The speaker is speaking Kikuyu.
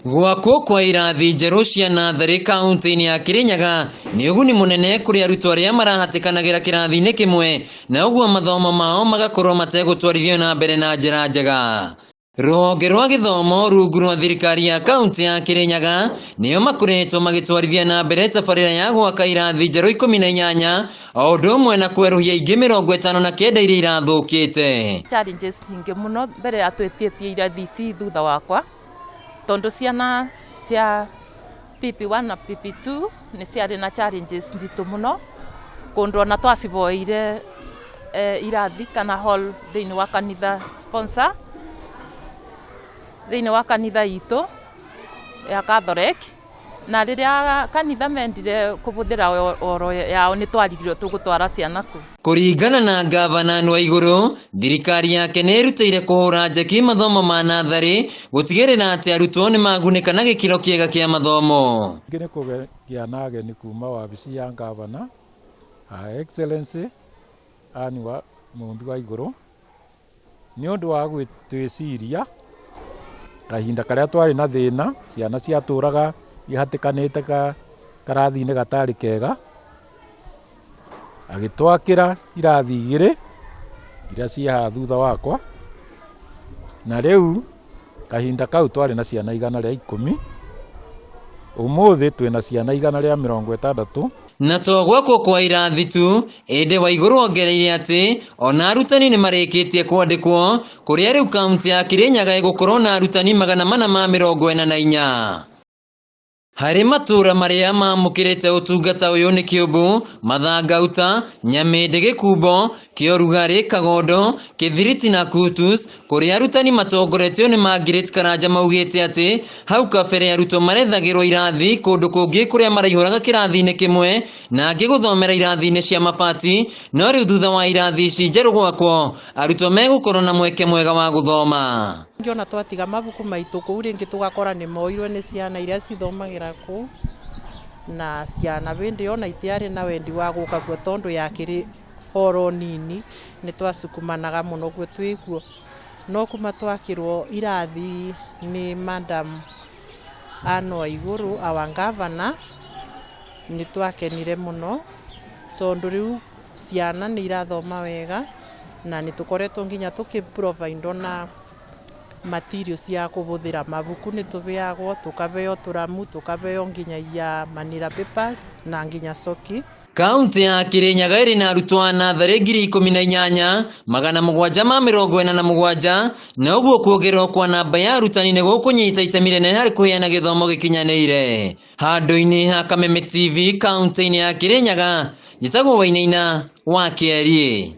Gwakwo kwa irathi njerũ cia natharĩ kaunti-inĩ ya Kirinyaga nĩ ũguni mũnene kũrĩ arutwo arĩa marahatĩkanagĩra kĩrathi-inĩ kĩmwe na ũguo mathomo mao magakorwo mategũtwarithio na mbere na njĩra njega. Rũhonge rwa gĩthomo rungu rwa thirikari ya kaunti ya Kirinyaga nĩo makoretwo magĩtwarithia na mbere tabarĩra ya gwaka irathi njerũ 18 o ũndũ ũmwe na kwerũhia ingĩ 59 iria irathũkĩte. Challenges nyingĩ mũno mbere ya twĩtĩtie irathi ici thutha wakwa, tondũ ciana cia PP1 na PP2 nĩ ciarĩ na challenges nditũ mũno, kũndũ ona twaciboeire irathi kana hall thĩinĩ wa kanitha sponsor, thĩinĩ wa kanitha itũ ya Catholic. Na rĩrĩa kanitha mendire kũbũthĩra oro yao nĩ twarigirwo tũgũtwara ciana kũ. Kũringana na ngavana Nwaigũrũ, thirikari yake nĩ ĩrutĩire kũhũra njeki mathomo ma natharĩ gũtigĩrĩra atĩ arutwo nĩ magunĩka na gĩkĩro kĩega kĩa mathomo. Ningĩ nĩ kũgĩa na ageni kuma wabici ya ngavana, Her Excellency Anne wa Mũmbi wa Igũrũ, nĩ ũndũ wa gwĩtwĩciria kahinda karĩa twarĩ na thĩna, ciana ciatũraga ihatĩkanĩte karathi-inĩ gatarĩ kega, agĩtwakĩra irathi igĩrĩ iria ciĩ haha thutha wakwa, na rĩu kahinda kau twarĩ na ciana 110, ũmũthĩ twĩna ciana 160. Na to gwakwo kwa irathi tu, ĩndĩ Waigũrũ ongereire atĩ ona arutani nĩ marĩkĩtie kwandĩkwo, kũrĩa rĩu kaunti ya Kirinyaga ĩgũkorwo na arutani 444. Harĩ matũra marĩa mamũkĩrĩte ũtungata ũyũ nĩ Kĩũmbũ, Mathangauta, Nyamĩndĩ Gĩkumbo, Kĩorugarĩ, Kagondo, Kĩthiriti na Kutus, kũrĩa arutani matongoretio nĩ Margaret Karanja maugĩte atĩ hau kabere arutwo marethagĩrwo irathi kũndũ kũngĩ kũrĩa maraihũraga kĩrathi-inĩ kĩmwe na angĩ gũthomera irathi-inĩ cia mabati, no rĩu thutha wa irathi ici njerũ gwakwo, arutwo megũkorwo na mweke mwega wa gũthoma. Ona twatiga mabuku maitũ kũu rĩngĩ tũgakora nĩ moirwo nĩ ciana iria cithomagĩra kũu, na ciana hĩndĩ ona itiarĩ na wendi wa gũka kuo tondũ yakĩrĩ horo nini, nĩ twacukumanaga mũno guo twĩ kuo. No kuma twakĩrwo irathi nĩ Madam Anne Waigũrũ, our governor, nĩ twakenire mũno tondũ rĩu ciana nĩ irathoma wega na nĩ tũkoretwo nginya tũkĩ provide ona material cia kũhũthĩra mabuku nĩ tũheagwo, tũkaheo tũramu, tũkaheo nginyagia manila papers na nginya coki. Kaunti ya Kirinyaga ĩrĩ na arutwo a natharĩ 18,747, na ũguo kuongererwo kwa namba ya arutani nĩ gũkũnyita itemi rĩnene harĩ kũheana gĩthomo gĩkinyanĩire. Handũ-inĩ ha Kameme TV kaunti-inĩ ya Kirinyaga, njĩtagwo Wainaina wa Kĩeriĩ.